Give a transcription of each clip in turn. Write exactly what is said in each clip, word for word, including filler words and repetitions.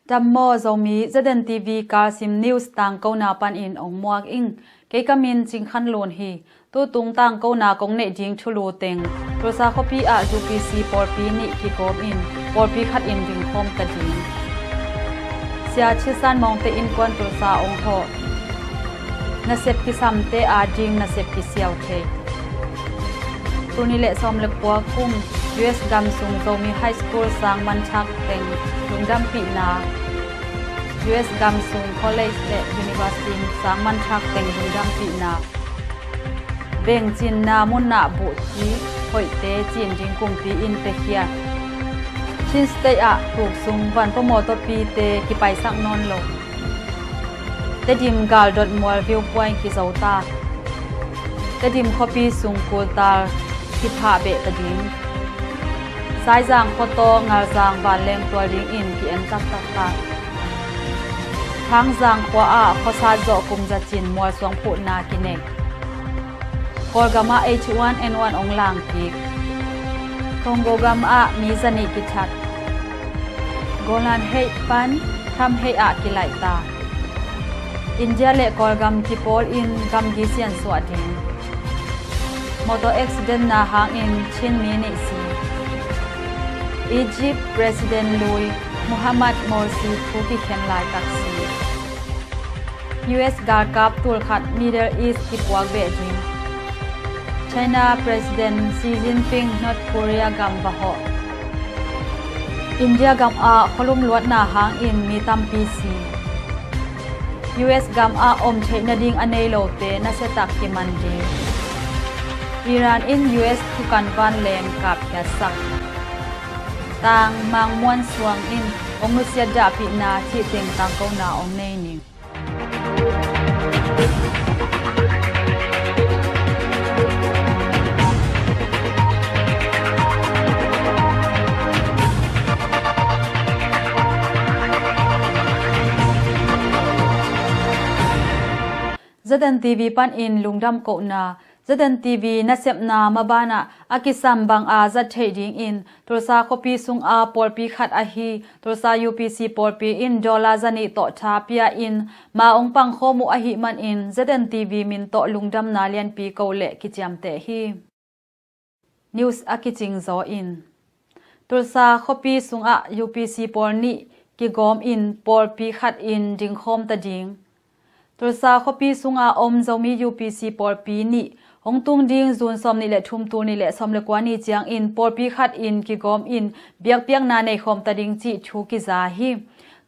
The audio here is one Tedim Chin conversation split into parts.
Dam maw Zomi, Z N T V Karsim News tangkona panin ong muak ing. Kei ka min Cing Khan Lun hi. Tutung tangkona kong neih ding thulu teng Tulsa khuapi ah U P C pawlpi nih kigawm in pawlpi khat in dingkhawm ta ding. Sia Chisan Mawngte innkuan Tulsa ong hawh. Nasep kisamte ading nasep kisiau thei. Tul nih le sawm le kua kum U S gam sung Zomi High School sang manthak teng lungdampihna. U S gam sung college le university sang manthak teng lungdampihna. Bengcinna mun ah buhci hoihte cin ding kumpi in piakhia. Chin State ah tuk sung van pawmaw tawpite kipaisak nawn lo. Tedim galdot mual view point kizo ta. Tedim khuapi sung kultal kiphah beh ta ding. Saizang khuataw ngalzang vanleng tual dingin ki-en taktak ta. Thangzang khua ah khuasat zawh kum zacin mualsuang phuhna kinek. Kawlgam ah H one N one ong lang kik. Congo gam ah mi zanih kithat. Golan Height pan Trump Height ah kilaih ta. India le Kawlgam kipawl in gamgi siansuah ding. Motor accident na hangin Chin mi nih si. Egypt President lui Mohamed Morsi thu kikhen laitak si. U S galkap tul khat Middle East kipuak beh ding. China President Xi Jinping North Korea gam va hawh. India gam ah khualum luatna hangin mi tampi si. U S gam ah om theih nading a nei lote nasiatak kiman ding. Iran in U S thukan vanleng kapkhiatsak. Tang Mang Muan Suang in ong nusiat dahpihna cih teng tangkona ong nei ning. Z N T V panin lungdam kohna. Z N T V nasepna mabanah a kisam banga zat theih dingin Tulsa khuapi sunga pawlpi khat ahi Tulsa U P C pawlpi in dollar zanih tawh tha pia in ma ong pangkhawm uh ahih manin Z N T V min tawh lungdamna lianpi ko leh kiciamteh hi. News a kicing zaw in. Tulsa khuapi sungah U P C pawl nih kigawm in pawlpi khat in dingkhawm ta ding. Tulsa khuapi sunga om Zomi U P C pawlpi nih hong tung ding June sawm nih le thum tul nih le sawm le kua ni ciangin pawlpi khat in kigawm in biakpiakna neikhawm ta ding cih thu kiza hi.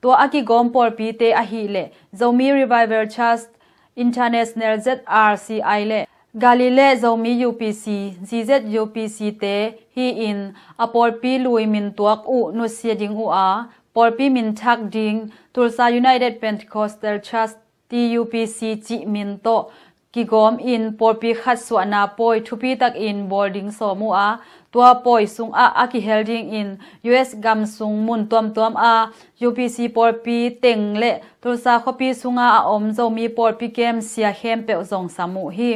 Tua a kigawm pawlpite ahih leh Zomi Revival Church International Z R C I le Galilee Zomi U P C, Z Z U P C te hi in a pawlpi lui min tuak uh nusia ding uh a, pawlpi min thak ding Tulsa United Pentecostal Church T U P C cih min tawh kigawm in pawlpi khat suahna pawi thupi takin bawl ding sawm uh a, tua pawi sungah a kihel dingin U S gam sung mun tuamtuam a U P C pawlpi teng le Tulsa khuapi sunga a om Zomi pawlpi kem sia khempeuh zong sam uh hi.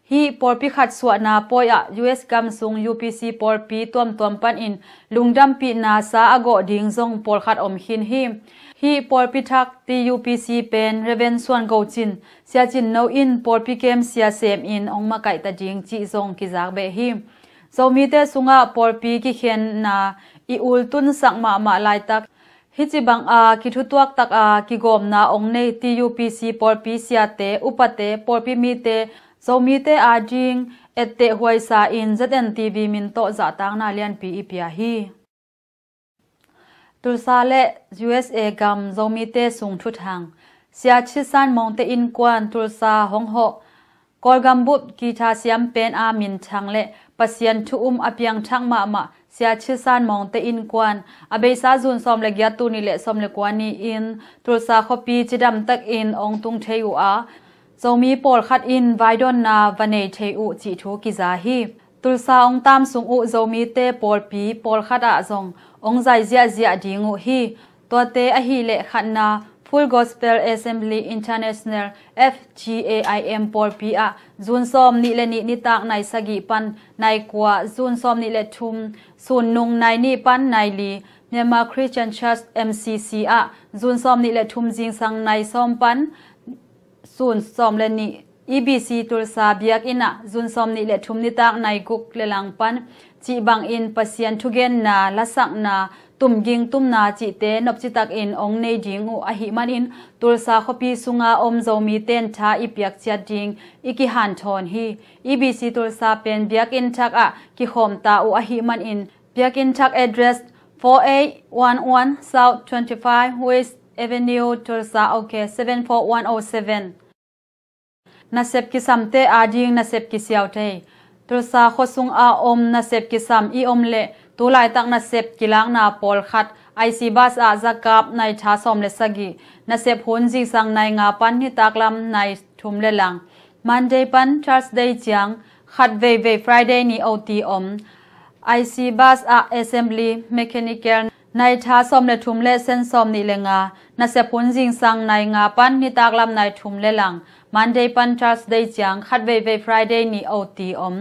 Hih pawlpi khat suahna pawi ah U S gam sung U P C pawlpi tuamtuam panin lungdampihna sa a gawh ding zong pawlkhat om khin hi. Hih pawlpi thak T U P C pen Reverend Suan Go Cin, Sia Cin No in pawlpi kem sia sem in hong makaih ta ding cih zong kizak beh hi. Zomite sungah pawlpi kikhenna i ultunsak mahmah laitak, hih ci banga kithutuak taka kigawmna ong nei T U P C pawlpi siate, upate, pawlpi mite, Zomite ading etteh huaisa in Z N T V min tawh zahtakna lianpi i pia hi. Tulsa le U S A gam Zomite sung thuthang. Sia Chisan Mawngte innkuan Tulsa hong hawh. Kawlgam bup kitha siam pen a minthang le Pasian thu um a piangthak mahmah Sia Chisan Mawngte innkuan a beisa June sawm le giat tul nih le sawm le kua ni-in Tulsa khuapi cidam takin ong tung thei uh a, Zomi pawlkhat in vaidawnna va nei thei uh cih thu kiza hi. Tulsa ong tam sung uh Zomite pawlpi pawlkhat ah zong ong zai ziahziah ding uh hi. Tuate ahih leh khatna Full Gospel Assembly International, F G A I M pawlpi ah June sawm nih le nih nitak nai sagih pan nai kua, June sawm nih le thum sun nung nai nih pan nai li, Myanmar Christian Church M C C ah June sawm nih le thum zingsang nai sawm pan sun sawm le nih, E B C Tulsa biakinn ah June sawm nih le thum nitak nai guk le lang pan cih bangin Pasian thugenna, lasakna, tumging tumna cihte nopci takin ong nei ding uh ahih manin Tulsa khuapi sunga om Zomi ten tha i piak ciat ding i kihanthawn hi. E B C Tulsa pen biakinn thak ah kikhawm ta uh ahih manin biakinn thak address four eight one one South twenty-five West Avenue, Tulsa, OK seven four one oh seven. Nasep kisamte ading nasep kisiau thei. Tulsa khuasung a om nasep kisam i om leh tulaitak nasep kilakna pawlkhat I C bus ah zakap nai tha sawm le sagih, nasep hun zingsang nai nga pan nitak lam nai thum le lang, Monday pan Thursday ciang khat veivei Friday ni O T om. I C bus ah assembly mechanical nai tha sawm le thum le sen sawm nih le nga, nasep hun zingsang nai nga pan nitak lam nai thum le lang, Monday pan Thursday ciang khat veivei Friday ni O T om.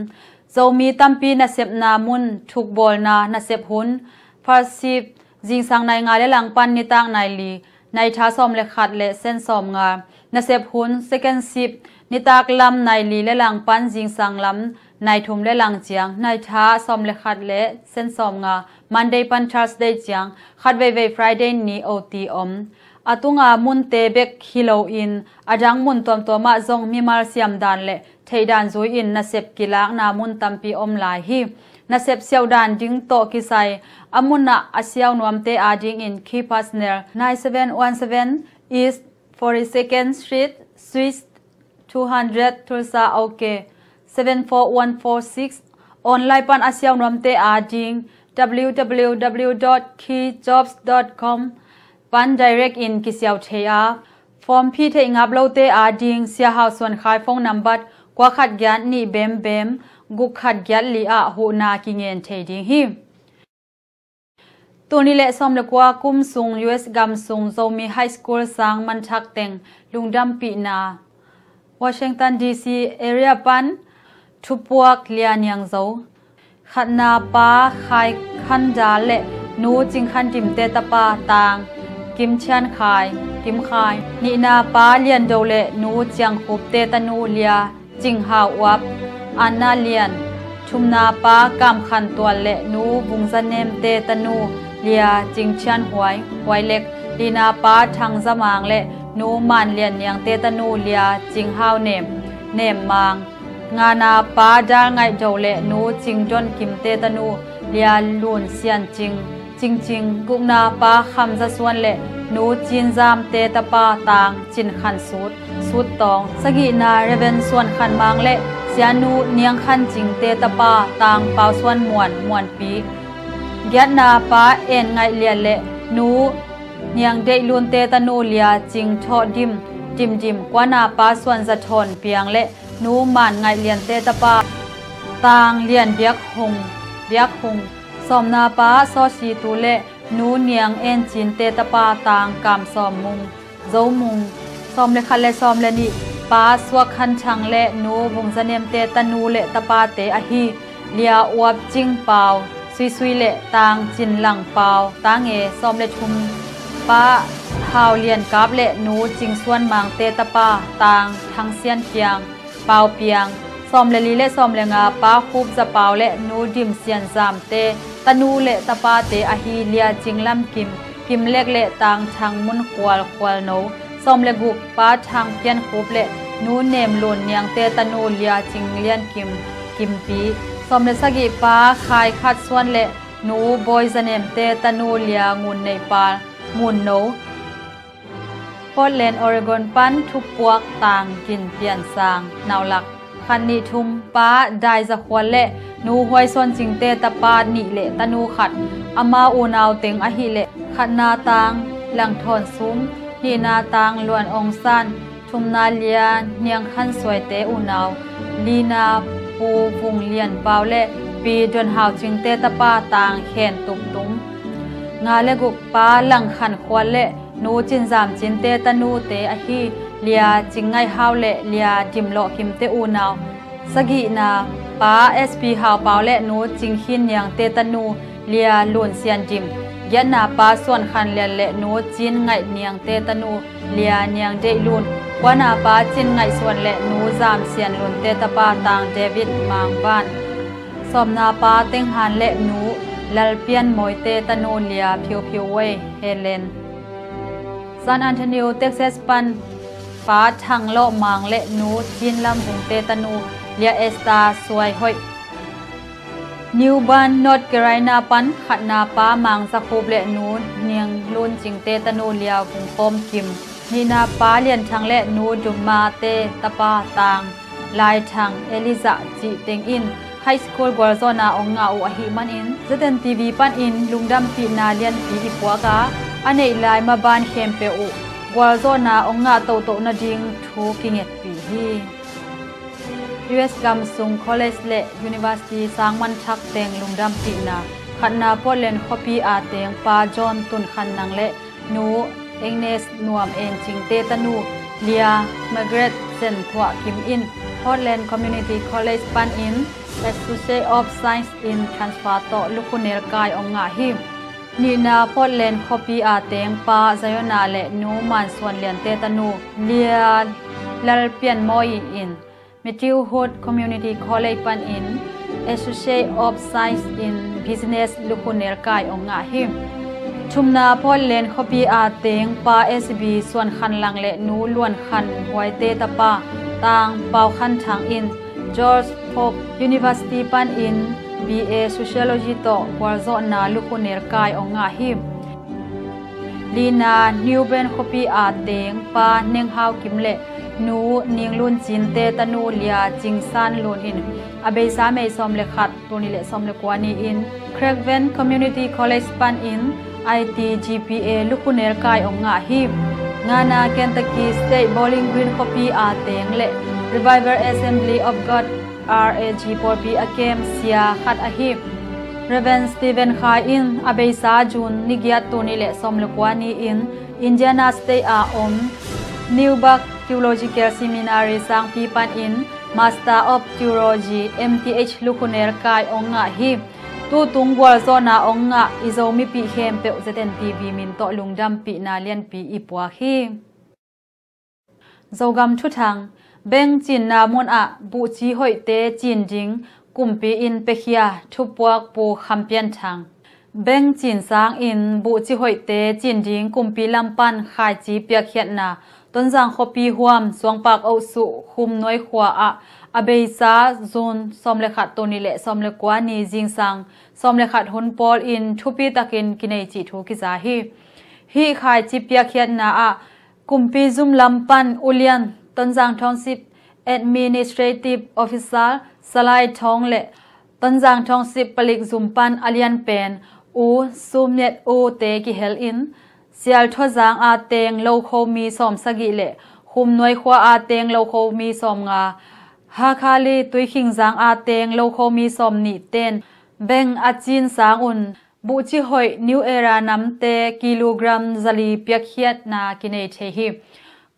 Zomi tampi nasepna mun thukbawlna nasep hun first shift zingsang nai nga le lang pan nitak nai li, nai tha sawm le khat le sen sawm nga, nasep hun second shift nitak lam nai li le lang pan zingsang lam nai thum le lang ciang, nai tha sawm le khat le sen sawm nga, Monday pan Thursday ciang khat veivei Friday ni O T om. A tunga munte bek hi loin a dang mun tuamtuam ah zong mimal siam dan le theih dan zui-in nasep kilakna mun tampi om lai hi. Nasep siauh dan ding tawh kisai a mun ah a siau nuamte adingin key personnel nine seven one seven East forty-second Street, Suite two hundred, Tulsa, OK seven four one four six. Online pan a siau nuamte ading W W W dot key jobs dot com pan direct in kisiau thei a, form phi theih ngap lote ading Sia Hau Suan Khai phone number kua khat giat nih bem bem guk khat giat li ah huhna kingen thei ding hi. Tul nih le sawm le kua kum sung U S gam sung Zomi High School sang manthak teng lungdampihna. Washington D C area pan thupuak lia niang zo. Khatna pa Khai Khan Dal le nu Cing Khan Dim te tapa Tang Kim Thian Khai, Kim Khai. Nihna pa Lian Do le nu Ciang Khup te tanu lia Cing Hau Uap, Anna Lian. Thumna pa Kam Khan Tual le nu Vung Za Nem te tanu lia Cing Thian Huai, Huai Lek. Lina pa Thang Za Mang le nu Man Lian Niang te tanu lia Cing Hau Nem, Nem Mang. Ngana pa Dal Ngaih Do le nu Cing Don Kim te tanu lia Lun Sian Cing, Cing Cing. Gukna pa Kham Za Suan le nu Cin Zam te tapa Tang Cin Khan Sut, Sut Tawng. Sagihna Reverend Suan Khan Mang le sianu Niang Khan Cing te tapa Tang Pau Suan Muan, Muan Pi. Giatna pa En Ngaih Lian le nu Niang Deih Lun te tanu lia Cing Thawh Dim, Dim Dim. Kuana pa Suan Za Thawn Piang le nu Man Ngaih Lian te tapa Tang Lian Biak Hung, Biak Hung. Sawmna pa Saw Si Tu le nu Niang En Cin te tapa Tang Kam Sawm Mung, Zo Mung. Sawm le khat le sawm le nih pa Suak Khan Thang le nu Vung Za Nem te tanu le tapate ahi Lia Uap Cing Pau, Sui Sui le Tang Cin Lang Pau, Tang E. Sawm le thum pa Hau Lian Kap le nu Cing Suan Mang te tapa Tang Thang Sian Piang, Pau Piang. Sawm le li le sawm le nga pa Khup Za Pau le nu Dim Sian Zam te tanu le tapate ahi Lia Cing Lam Kim, Kim Lek le Tang Thang Mun Khual, Khual No. Sawm le guk pa Thang Pian Khup le nu Nem Lun Niang te tanu Lia Cing Lian Kim, Kim Pi. Sawm le sagih pa Khai Khat Suan le nu Bawi Za Nem te tanu lia Ngun Neih Pal, Ngun No. Portland, Oregon pan thupuak Tang Gin Pian Sang, Naulak. Khat nih thum pa Dai Za Khual le nu Huai Suan Cing te tapa nih le tanu khat, amau unau teng ahih leh khatna Tang Lang Thawn Sum, nihna Tang Luan Aung San, thumna Lia Niang Khan Suai te unau, lina Pu Vung Lian Pau le Pi Don Hau Cing te tapa Tang Khen Tuk Tum, nga le guk pa Lang Khan Khual le Nu Cin Zam Cinte tanute ahi Lia Cing Ngaih Hau le Lia Dim Lawh Kimte unau. Sagihna, Pa S P Hau Pau le Nu Cing Khin Niangte tanu Lia Lun Sian Dim. Giatna, Pa Suan Khan Lian le Nu Cin Ngaih Niangte tanu Lia Niang Deih Lun. Kuana, Pa Cin Ngaih Suan le Nu Zam Sian Lunte tapa Tang David Mang Van. Sawmna, Pa Teng Han le Nu Lal Pian Mawite tanu Lia Phiu Phiu Wei Helen. San Antonio, Texas pan Pa Thang Lawh Mang le Nu Cin Lam Vungte tanu Lia Esther Suai Hoih. New Bern, North Carolina pan khatna, Pa Mang Za Khup le Nu Niang Lun Cingte tanu Lia Vung Pawm Kim. Nihna, Pa Lian Thang le Nu Dum Mate tapa Tang Lai Thang Elijah cih teng in high school gualzawhna ong ngah uh ahih manin, Z N T V panin lungdampihna lianpi i puak a, a neih lai maban khempeuh uh gualzawhna ong ngah tohtoh nading thu kingetpih hi. U S gam sung college le university sangman thak teng lungdampihna. Khatna, Portland khuapi a teng Pa John Tun Khan Nang le Nu Agnes Nuam En Cingte tanu Lia Margaret Zen Thuah Kim in Portland Community College panin Associate of Science in Transfer tawh lukhu nelkai ong ngah hi. Nihna, Portland khuapi a teng Pa Zayona le Nu Man Suan Liante tanu Lia Lal Pian Mawi in Matthew Hood Community College panin Associate of Science in Business lukhu nelkai ong ngah hi. Thumna, Portland khuapi a teng Pa S B Suan Khan Lang le Nu Luan Khan Huaite tapa Tang Pau Khan Thang in George Pope University panin B A Sociology tawh gualzawhna lukhu nelkai ong ngah hi. Lina, New Bern khuapi a teng Pa Neng Hau Kim le Nu Ning Lun Cinte tanu Lia Cing San Lun in a beisa May sawm le khat, tul nih le sawm le kua ni-in Craigavon Community College panin I T G P A lukhu nelkai ong ngah hi. Ngana, Kentucky State Bowling Green khuapi a teng le Revival Assembly of God R A G pawlpi a kem sia khat ahi Reverend Stephen Khai in a beisa June ni giat, tul nih le sawm le kua ni-in Indiana State a om Newburgh Theological Seminary sangpi panin Master of Theology, M T H lukhu nelkai ong ngah hi. Tutung gualzawhna ong ngah i Zomipih khempeuh Z N T V min tawh lungdampihna lianpi i puak hi. Zogam thuthang. Beng cinna munah buhci hoihte cin ding kumpi in piakhia, thupuak Pu Kham Pian Thang. Beng cin sangin buhci hoihte cin ding kumpi lam pan khaici piakkhiatna Tonzang khuapi huam Suangpak Auh Suh Khumnuai khua ah a beisa June sawm le khat, tul nih le sawm le kua ni zingsang sawm le khat hun pawlin thupi takin kinei cih thu kiza hi. Hih khaici piakkhiatna ah kumpi zum lam pan ulian Tonzang Township Administrative Officer Salai Thawng le Tonzang Township palik zum pan a lian pen U Sum Miat U te kihel in, Sialthuazang a teng lokho mi sawm sagih le Khumnuai khua a teng lokho mi sawm nga, Hakhali Tuikhingzang a teng lokho mi sawm nih ten beng a cin sangun buhci hoih New Era namte kilogram zali piakkhiatna kinei thei hi.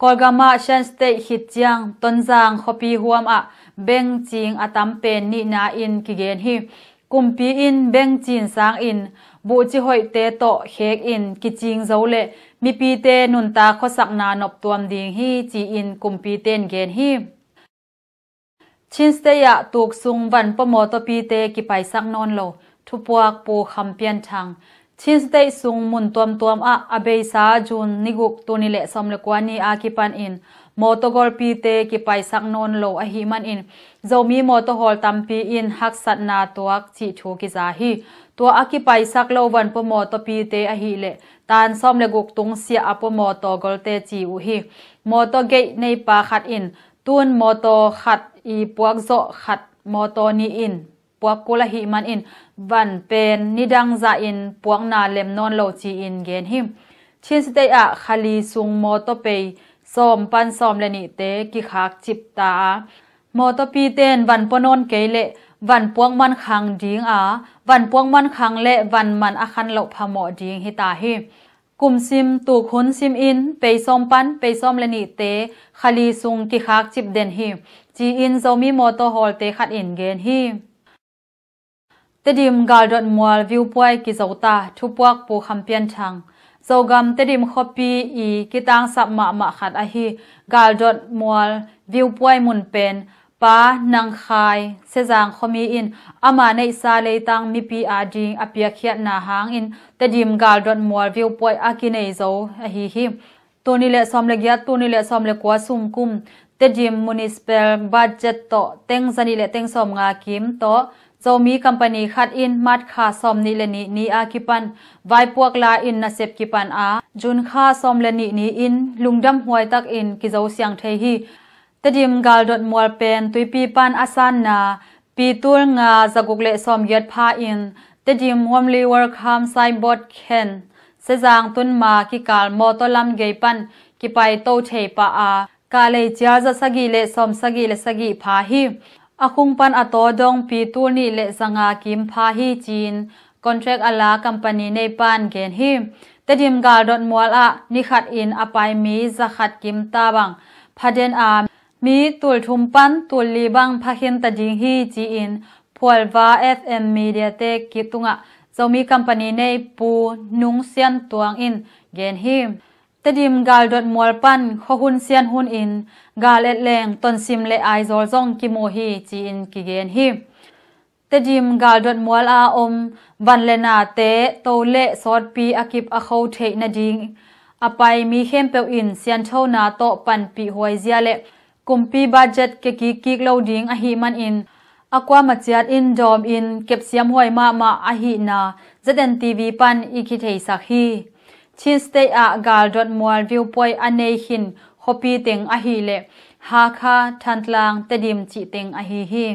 Kawlgam ah Shan State khit ciang Tonzang khuapi huam ah beng cing a tam pen nihna in kigen hi. Kumpi in beng cin sangin buhci hoihte tawh khek in kicing zo le mipite nuntak khuasakna noptuam ding hi, ci-in kumpite in gen hi. Chin State ah tuksung van pua mawtawpite kipaisak nawn lo, thupuak Pu Kham Pian Thang. Chin State sung mun tuamtuam ah a beisa June ni guk, tul nih le sawm le kua ni a kipanin mawtaw golpite kipaisak nawn lo ahih manin Zomi mawtaw hawl tampi in haksatna tuak cih thu kiza hi. Tua a kipaisak lo van pua mawtawpite ahih leh tan sawm le guk tung siah a pua mawtaw golte ci uh hi. Mawtaw gate neipa khat in tun mawtaw khat i puak zawh khat mawtaw nih in puak kul ahih manin van pen nidang zahin puakna lem nawn lo ci-in gen hi. Chin State ah kha li sung mawtaw pei sawm pan sawm le nihte kikhak cip ta a, mawtawpite in van pua nawn kei leh van puak man khang ding a, van puak man khang le van man a khan loh phamawh ding hi ta hi. Kum sim tuk hun sim in pei sawm pan pei sawm le nihte kha li sung kikhak cip den hi, ci-in Zomi mawtaw hawlte khat in gen hi. Tedim galdot mual viewpoint kizo ta, thupuak Pu Kham Pian Thang. Zogam Tedim khuapi i kitangsap mahmah khat ahi galdot mual viewpoint mun pen Pa Nang Khai, Sezang khuami in ama neihsa leitang mipi ading a piakkhiatna hangin Tedim galdot mual viewpoint a kinei zo ahi hi. Tul nih le sawm le giat, tul nih le sawm le kua sung kum Tedim municipal budget tawh teng zanih le teng sawm nga kim tawh Zomi company khat in March kha sawm nih le nih ni a kipan vaipuak la in nasep kipan a, June kha sawm le nih ni in lungdam huai takin kizo siang thei hi. Tedim galdot mual pen tuipi pan a sanna pi tul nga zaguk le sawm giat pha in Tedim Warmly Welcome signboard khen, Sezang tun ma kikal mawtaw lam gei pan kipai to thei pah a, kah lei cial za sagih le sawm sagih le sagih pha hi. A khung pan a taw dong pi tul nih le za nga kim pha hi, ci-in contract a la company nei pan gen hi. Tedim galdot mual ah ni khat in a pai mi za khat kim ta bang pha den a, mi tul thum pan tul li bang pha khin ta ding hi, ci-in Phualva F M Media te kik tungah Zomi company nei Pu Nung Sian Tuang in gen hi. Tedim galdot mual pan khuahun sian hun in gal et leng Tonsim le Aizawl zong kimu hi, ci-in kigen hi. Tedim galdot mual a om van le nate to le sawtpi a kip a kho theih nading a pai mi khempeuh in sianthona tawh panpih huaizia le kumpi budget kia kikkik lo ding ahih manin a kuama ciat in dawm in kepsiam huai mahmah ahihna Z N T V pan i kitheisak hi. Chin State ah galdot mual viewpoint a nei khin khuapi teng ahih leh Hakha, Thantlang, Tedim cih teng ahi hi.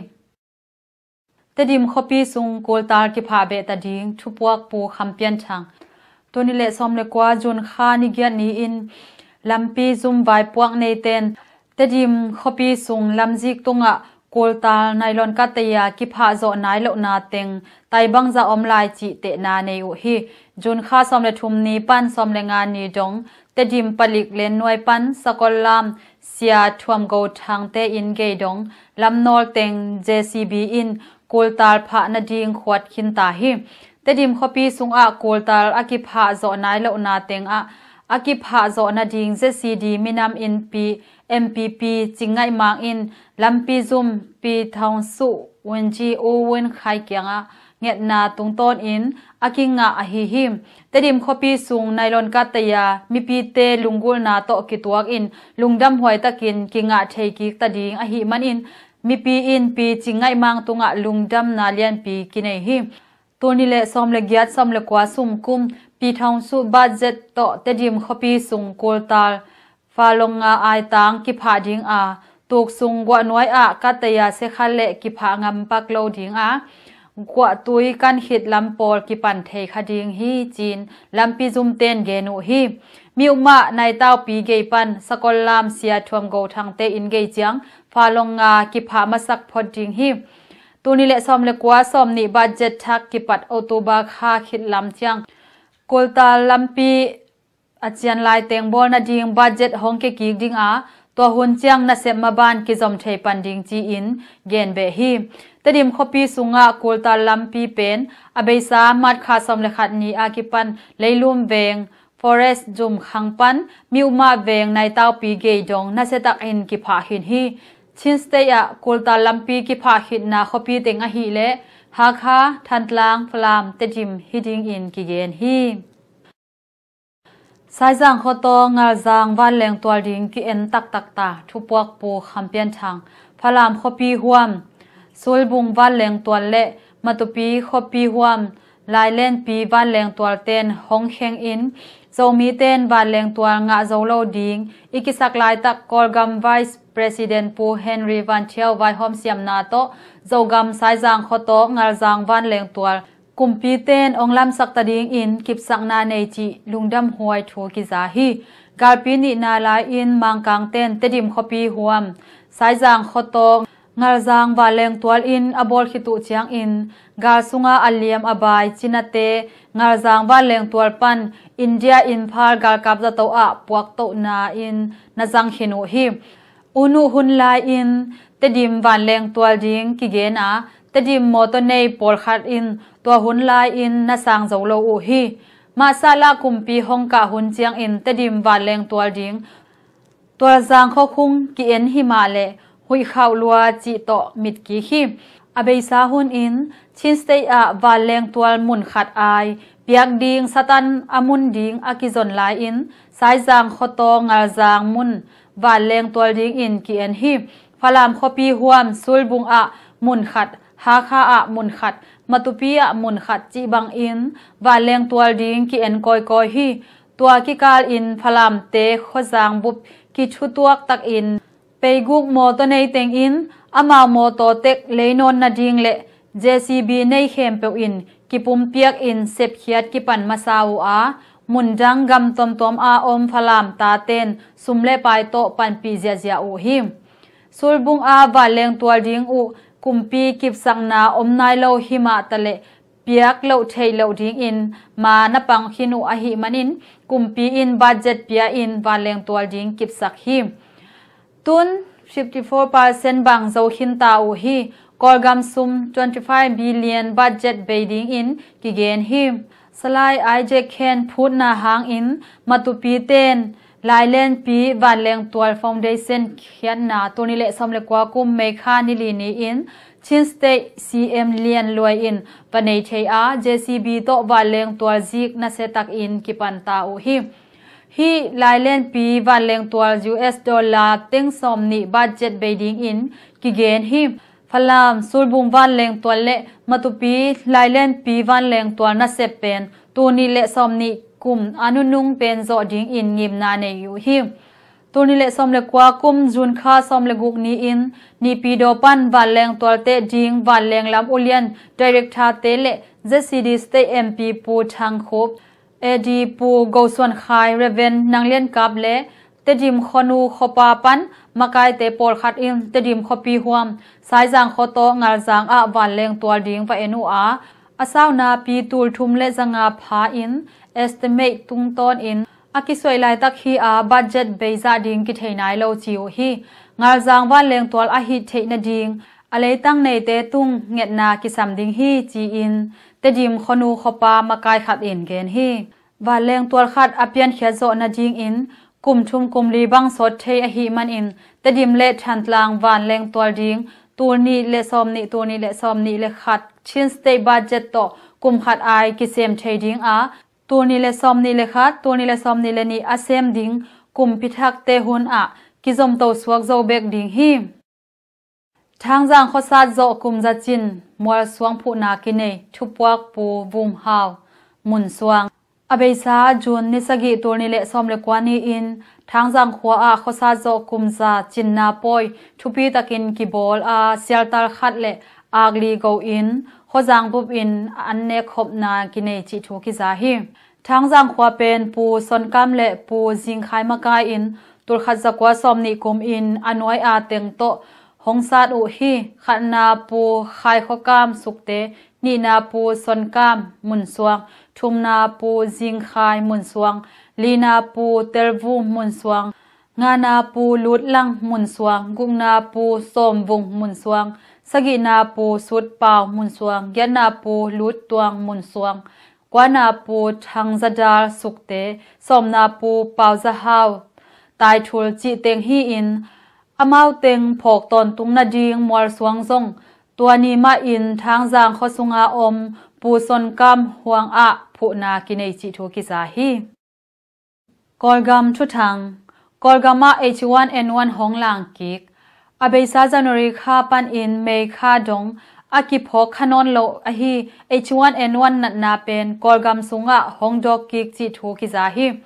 Tedim khuapi sung kultal kiphah beh ta ding, thupuak Pu Kham Pian Thang. Tul nih le sawm le kua June kha ni giat ni in lampi zum vaipuak neiten Tedim khuapi sung lamzik tungah kultal nailon kataya kiphah zawh nai lohna teng tai bangzah om lai cih tehna nei uh hi. June kha sawm le thum ni pan sawm le nga ni dong Tedim palik lennuai pan Sakol lam Sia Thuam Go Thangte in gei dong lamnawl teng J C B in kultal phah nading khuat khinta hi. Tedim khuapi sungah kultal a kiphah zawh nai lohna tengah a kiphah zawh nading Z C D minam innpi M P P Cing Ngaih Mang in lampi zum Pi Thawng Suh Wun Ci U Wun Khai kiangah ngetna tungtawnin a kingah ahi hi. Tedim khuapi sung nailon kataya mipite lunggulhna tawh kituakin lungdam huaitakin kingah theikik ta ding ahih manin mipi in Pi Cing Ngaih Mang tungah lungdamna lianpi kinei hi. Tul nih le sawm le giat sawm le kua sung kum Pi Thawng Suh budget tawh Tedim khuapi sung kultal falong nga aitang kiphah ding a, tuk sung guah nuai ah kataya sekhat le kiphah ngampak lo ding a, guah tui kan khit lam pawl kipan thei kha ding hi, ci-in lampi zumten gen uh hi. Mi umah naitaupi gei pan Sakol lam Sia Thuam Go Thangte in gei ciang falong nga kiphah masak phot ding hi. Tul nih le sawm le kua sawm nih budget thak kipat October kha khit lam ciang kultal lampi a cian lai teng bawl nading budget hong kekik ding a, tua hun ciang nasep maban kizom thei pan ding ci-in gen beh hi. Tedim khuapi sungah kultal lampi pen a beisa March kha sawm le khat ni a kipan Leilum Veng Forest zum khang pan mi umah veng naitaupi gei dong nasiatakin kiphah khin hi. Chin State ah kultal lampi kiphah khitna khuapi teng ahih leh Hakha, Thantlang, Falam, Tedim hi dingin kigen hi. Saizang khuataw Ngalzang vanleng tual ding ki-en taktak ta, thupuak Pu Kham Pian Thang. Falam khuapi huam Sulbung vanleng tual le Matupi khuapi huam Lailenpi vanleng tualten hong khengin Zomiten vanleng tual ngah zo lo ding i kisak laitak Kawlgam Vice President Pu Henry Van Thiau vaihawm siamna tawh Zogam Saizang khuataw Ngalzang vanleng tual kumpiten ong lamsak ta dingin kipsakna nei cih lungdam huai thu kiza hi. Galpi nihna lai-in Mangkangten Tedim khuapi huam Saizang khuataw Ngalzang vanleng tual in a bawl khit uh ciangin gal sunga a liam a bai cinate Ngalzang vanleng tual pan India Imphal galkap zato ah puaktohna in na zang khin uh hi. Unuh hun lai-in Tedim vanleng tual ding kigen a, Tedim mawtaw nei pawlkhat in tua hun lai-in na sang zo lo uh hi. Mahsahlah kumpi hong kah hun ciangin Tedim vanleng tual ding Tualzang khuakhung ki-en hi mah leh huihkhauh lua cih tawh mitkik hi. A beisa hunin Chin State ah vanleng tual mun khat ai piak ding Satan a mun ding a kizon lai-in Saizang khuataw Ngalzang mun vanleng tual dingin ki-en hi. Falam khuapi huam Sulbung ah mun khat, Hakha ah mun khat, Matupi ah mun khat cih bangin vanleng tual ding ki-en kawikawi hi. Tua kikal in Falamte khuazang bup kithutuak takin peiguk mawtaw nei teng in amau mawtaw tek lei nawn nading le J C B nei khempeuh in kipumpiak in sepkhiat kipan masa uh a, mundang gam tuamtuam a om Falam taten sum le pai tawh panpih ziahziah uh hi. Sulbung a vanleng tual ding uh kumpi kipsakna om nai lo hi mah taleh piak loh theih loh dingin ma na pang khin uh ahih manin kumpi in budget pia in vanleng tual ding kipsak hi. Tun fifty four percent bang zo khin ta uh hi. Kawlgam sum twenty five billion budget bei dingin kigen hi. Salai Isaac Khen phutna hangin Matupi ten Lailenpi Vanleng Tual Foundation khiatna tul nih le sawm le kua kum May kha ni li ni-in Chin State C M Lian Luai in va nei thei a, J C B tawh vanleng tual zik nasia takin kipan ta uh hi. Hih Lailenpi vanleng tual U S dollar teng sawm nih budget bei dingin kigen hi. Falam, Sulbung vanleng tual le Matupi Lailenpi vanleng tual nasep pen tul nih le sawm nih kum a nunung pen zawh dingin ngimna nei uh hi. Tul nih le sawm le kua kum June kha sawm le guk ni-in Naypyidaw pan vanleng tual teh ding vanleng lam ulian director te le Z C D State M P Pu Thang Khup, A D Pu Go Suan Khai, Reverend Nang Lian Kap le Tedim khuanu khuapa pan makaite pawlkhat in Tedim khuapi huam Saizang khuataw Ngalzang ah vanleng tual ding va en uh a, a saunapi tul thum le zanga pha in estimate tungtawn in a kisuai laitak hi a, budget bei zah ding kithei nai lo ci uh hi. Ngalzang vanleng tual a hih theih nading a leitang neite tung ngetna kisam ding hi ci-in Tedim khuanu khuapa makai khat in gen hi. Vanleng tual khat a piankhiat zawh nadingin kum thum kum li bang sawt thei ahih manin Tedim le Thantlang vanleng tual ding tul nih le sawm nih, tul nih le sawm nih le khat Chin State budget tawh kum khat ai kisem thei ding a, tul nih le sawm nih le khat, tul nih le sawm nih le nih a sem ding kumpi thakte hun ah kizomto suak zo bek ding hi. Thangzang khuasat zawh kum za cin mualsuang phuhna kinei thupuak Pu Vum Hau, Munsuang. A beisa June ni sagih, tul nih le sawm le kua ni-in Thangzang khua ah khuasat zawh kum za cinna pawi thupi takin kibawl a, sialtal khat le akli go in khuazang bup in an nekkhopna kinei cih thu kiza hi. Thangzang khua pen Pu Sonkam le Pu Zingkhai makai in tul khat za kua sawm nih kum in a nuai a teng tawh hong sat uh hi. Khatna Pu Khai Khuakam Sukte, nihna Pu Sonkam Munsuang, thumna Pu Zingkhai Munsuang, lina Pu Telvum Munsuang, ngana Pu Lutlang Munsuang, gukna Pu Sawmvung Munsuang, sagihna Pu Sutpau Munsuang, giatna Pu Luttuang Munsuang, kuana Pu Thangzadal Sukte, sawmna Pu Pauzahau Taithul cih teng hi-in, amau teng phawk tawntung nading mualsuang zong tua ni mahin Thangzang khuasunga om Pu Sonkam huang ah phuhna kinei cih thu kiza hi. Kawlgam thuthang. Kawlgam ah H one N one hong lang kik. A beisa January kha panin May kha dong a kiphawk kha nawn lo ahi H one N one natna pen Kawlgam sungah hong dawk kik cih thu kiza hi.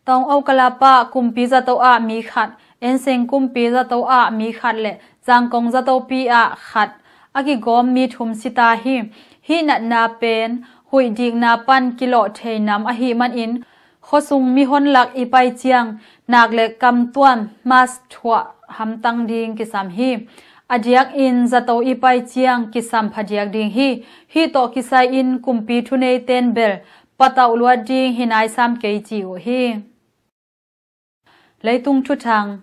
Taung Okalapa kumpi zato ah mi khat, Enseng kumpi zato ah mi khat le Zangkong zatopi ah khat a kigawm mi thum si ta hi. Hih natna pen huih dikna pan kilawh thei nam ahih manin khuasung mihon lak i pai ciang nak le kam tuam mask thuah hamtang ding kisam hi. A diakin zato i pai ciang kisam phadiak ding hi. Hih tawh kisai-in kumpi thuneiten bel patauh luat ding hi nai sam kei ci uh hi. Leitung thuthang.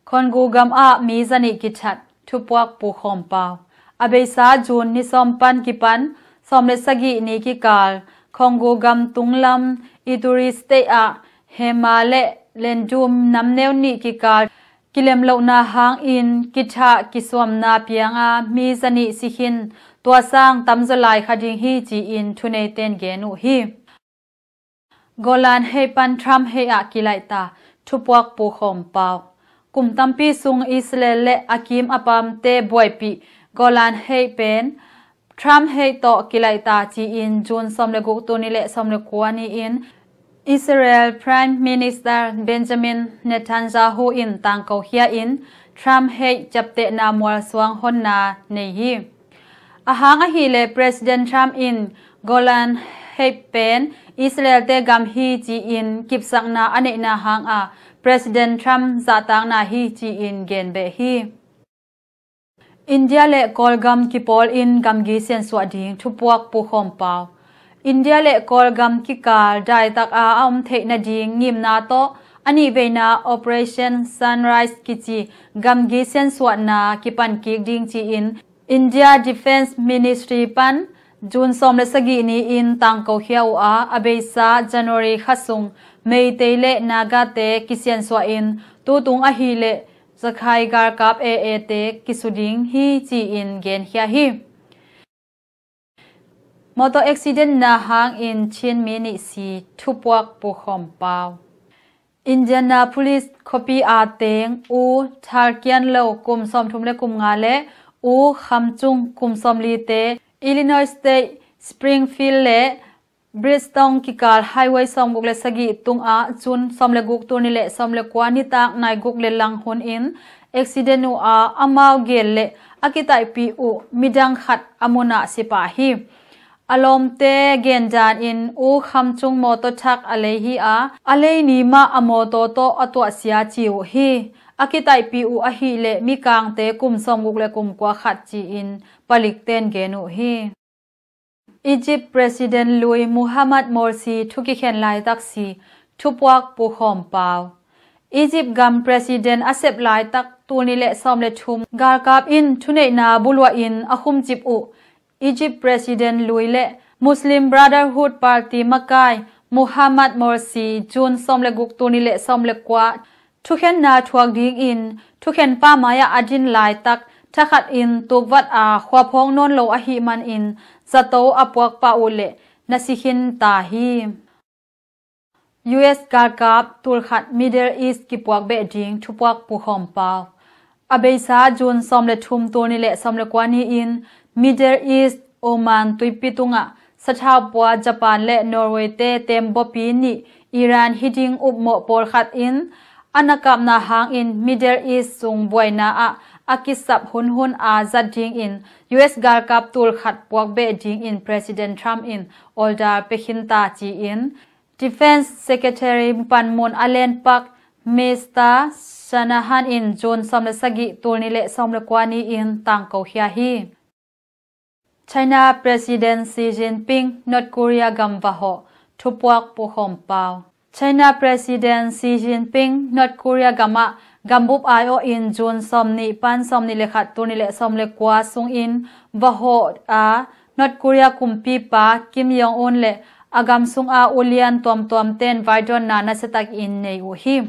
Congo gam ah mi zanih kithat, thupuak Pu Khawm Pau. A beisa June ni sawm pan kipan sawm le sagih ni kikal Congo gam tunglam Ituri State ah Hema le Lendum namneu nih kikal kilemlohna hangin kithah kisuamna pianga mi zanih si khin, tua sang tamzaw lai kha ding hi ci-in thuneiten gen uh hi. Golan Height pan Trump Height ah kilaihta, thupuak Pu Khawm Pau. Kum tampi sung Israel le a kim a pamte buaipih Golan Height pen Trump Height tawh kilaihta ci-in June sawm le guk tul nih le sawm le kua ni-in Israel Prime Minister Benjamin Netanyahu in tangko khia in Trump Height ciaptehna mualsuang honna nei hi. Ahang ahih leh President Trump in Golan Height pen Israel-te gam hi ci-in kipsakna a neihna hanga President Trump zahtakna hi ci-in gen beh hi. India le Kawlgam kipawl in gamgi siansuah ding, thupuak Pu Khawm Pau. India le Kawlgam kikal daitaka a om theih nading ngimna tawh a nihveina Operation Sunrise kici gamgi siansuahna kipan kik ding ci-in India Defence Ministry pan June sawm le sagih ni-in tangko khia uh a, a beisa January kha sung Meitei le Nagate kisiansuah in tutung ahih leh Rakhine galkap A A te kisu ding hi ci-in genkhia hi. Motor accident na hangin Chin mi nih si, thupuak Pu Khawm Pau. Indianapolis khuapi a teng U Thar Kian Lo kum sawmthum le kum nga le U Kham Cung kum sawmli te Illinois State Springfield le Bridgestone kikal highway sawmguk le sagih tungah June sawm le guk tul nih le sawm le kua nitak nai guk le lang hunin accident uh a, amau gel le a kitaihpih uh midang khat a munah si pah hi. A lawmte gendanin U Kham Cung mawtaw thak a lei hi a, a lei ni mah a mawtaw tawh a tuahsia ci uh hi. A kitaihpih uh ahih leh mikangte kum sawmguk le kum kua khat ci-in palikten gen uh hi. Egypt President lui Muhammad Morsi thu kikhen laitak si, thupuak Pu Khawm Pau. Egypt gam President a sep laitak tul nih le sawm le thum galkap in thuneihna buluahin a khumcip uh Egypt President lui le Muslim Brotherhood Party makai Muhammad Morsi June sawm le guk tul nih le sawm le kua thukhenna thuak dingin thukhenpa mai-ah a din laitak thakhatin tukvata khuaphawk nawn lo ahih manin zato a puakpah uh leh na si khinta hi. U S galkap tulkhat Middle East kipuak beh ding, thupuak Pu Khawm Pau. A beisa June sawm le thum tul nih le sawm le kua ni-in Middle East Oman tuipi tungah sathau pua Japan le Norway te tembawpi nih Iran hi ding upmawh pawlkhat in a na kapna hangin Middle East sung buaina ah a kisap hunhun a zat dingin U S galkap tulkhat puak beh dingin President Trump in order pia khinta ci-in Defence Secretary panmun a lenpak Mister Shanahan in June sawm le sagih tul nih le sawm le kua ni-in tangko khia hi. China President Xi Jinping North Korea gam vahawh, thupuak Pu Khawm Pau. China President Xi Jinping North Korea gamah gambup aiawhin June sawm nih pan sawm nih le khat tul nih le sawm le kua sungin vahawh a, North Korea kumpipa Kim Jong Un le a gam sunga ulian tuamtuamten vaidawnna nasiatakin nei uh hi.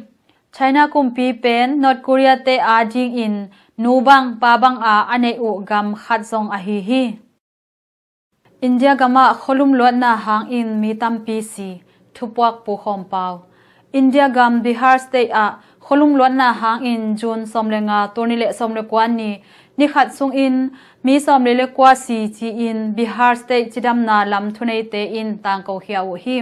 China kumpi pen North Korea te adingin nu bang pa banga a neih uh gam khat zong ahi hi. India gamah khualum luatna hangin mi tampi si, thupuak Pu Khawm Pau. India gam Bihar State ah khualum luatna hangin June sawm le nga tul nih le sawm le kua ni, ni khat sungin mi sawm le le kua si ci-in Bihar State cidamna lam thuneite in tangko khia uh hi.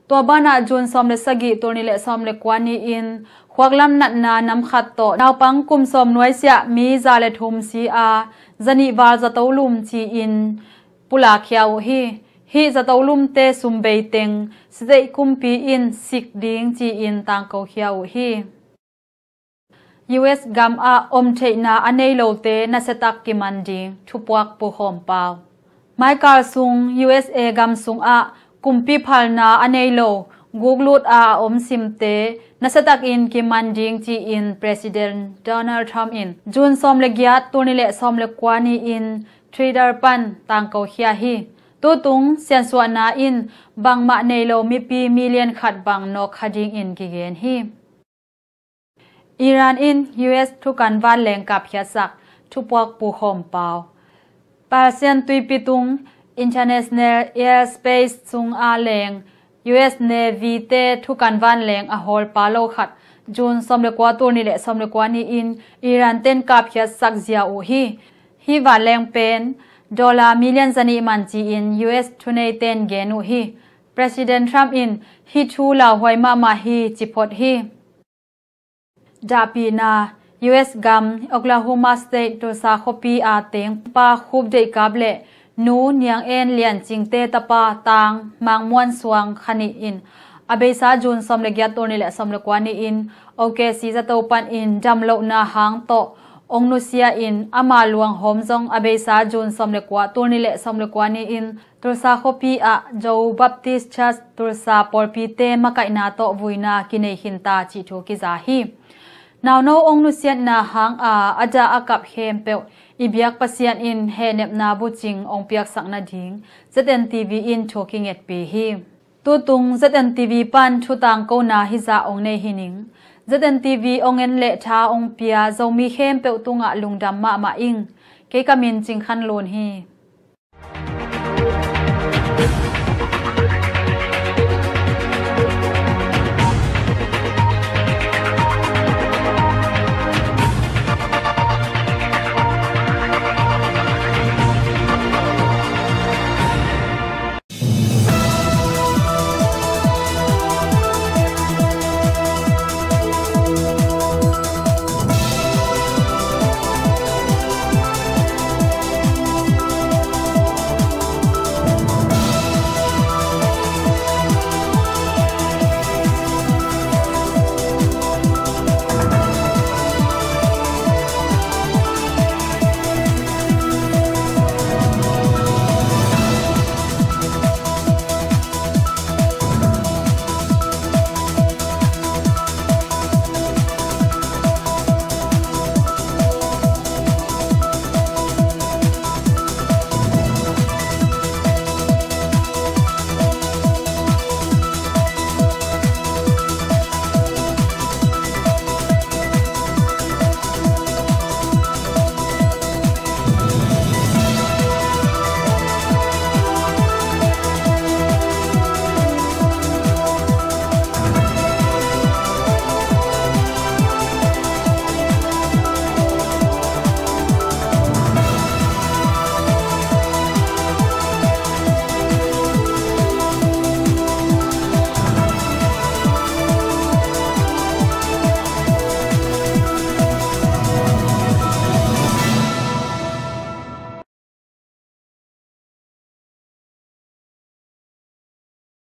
Tua banah June sawm le sagih tul nih le sawm le kua ni-in khuaklam natna nam khat tawh naupang kum sawm nuaisiah mi za le thum si a, zanih val zato lum ci-in pulak khia uh hi. Hih zato lumte sum bei teng state kumpi in sik ding ci-in tangko khia uh hi. U S gamah om theihna a nei lote nasiatak kiman ding, thupuak Pu Khawm Pau. Maikal sung U S A gam sungah Kumpi phalna a nei lo, guklut a a om simte nasatakin kiman ding ci-in President Donald Trump in June sawm le giat, tul nih le sawm le kua ni-in Twitter pan tangkokhia hi. Tutung siansuahna in bangmah nei lo mipi million khat bang nawkkha dingin kigen hi. Iran in U S thukan vanleng kapkhiatsak, thupuak pukhawm pau. Persian tuipi tung International Airspace sung a leng U S Navy te thukan vanleng a hawl pa lo khat June sawm le kua, tul nih le sawm le kua ni-in Iran ten kapkhiatsak zia uh hi. Hih vanleng pen dollar million zanih man ci-in U S thunei ten gen uh hi. President Trump in hih thu lauhuai mahmah hi ci phot hi. Dahpihna, U S gam Oklahoma State Tulsa khuapi a tengpa Khup Deih Kap le Nu Niang En Lian Cing te tapa Tang Mang Muan Suang kha nih in a beisa June sawm le giat, tul nih le sawm le kua ni-in O K C zato panin damlohna hang tawh ong nusia in ama luanghawm zong a beisa June sawm le kua, tul nih le sawm le kua ni-in Tulsa khuapi ah Joe Baptist Church Tulsa pawlpite makaihna tawh vuina kinei khinta cih thu kiza hi. Nauno ong nusiatna hanga a dah a kap khempeuh i biak Pasian in hehnepna bucing ong piaksak nading Z N T V in thu kingetpih hi. Tutung Z N T V pan thutangkona hizah ong nei hi ning. Z N T V ong en le tha ong pia Zomi khempeuh tungah lungdam mahmah ing. Kei ka min Cing Khan Lun hi.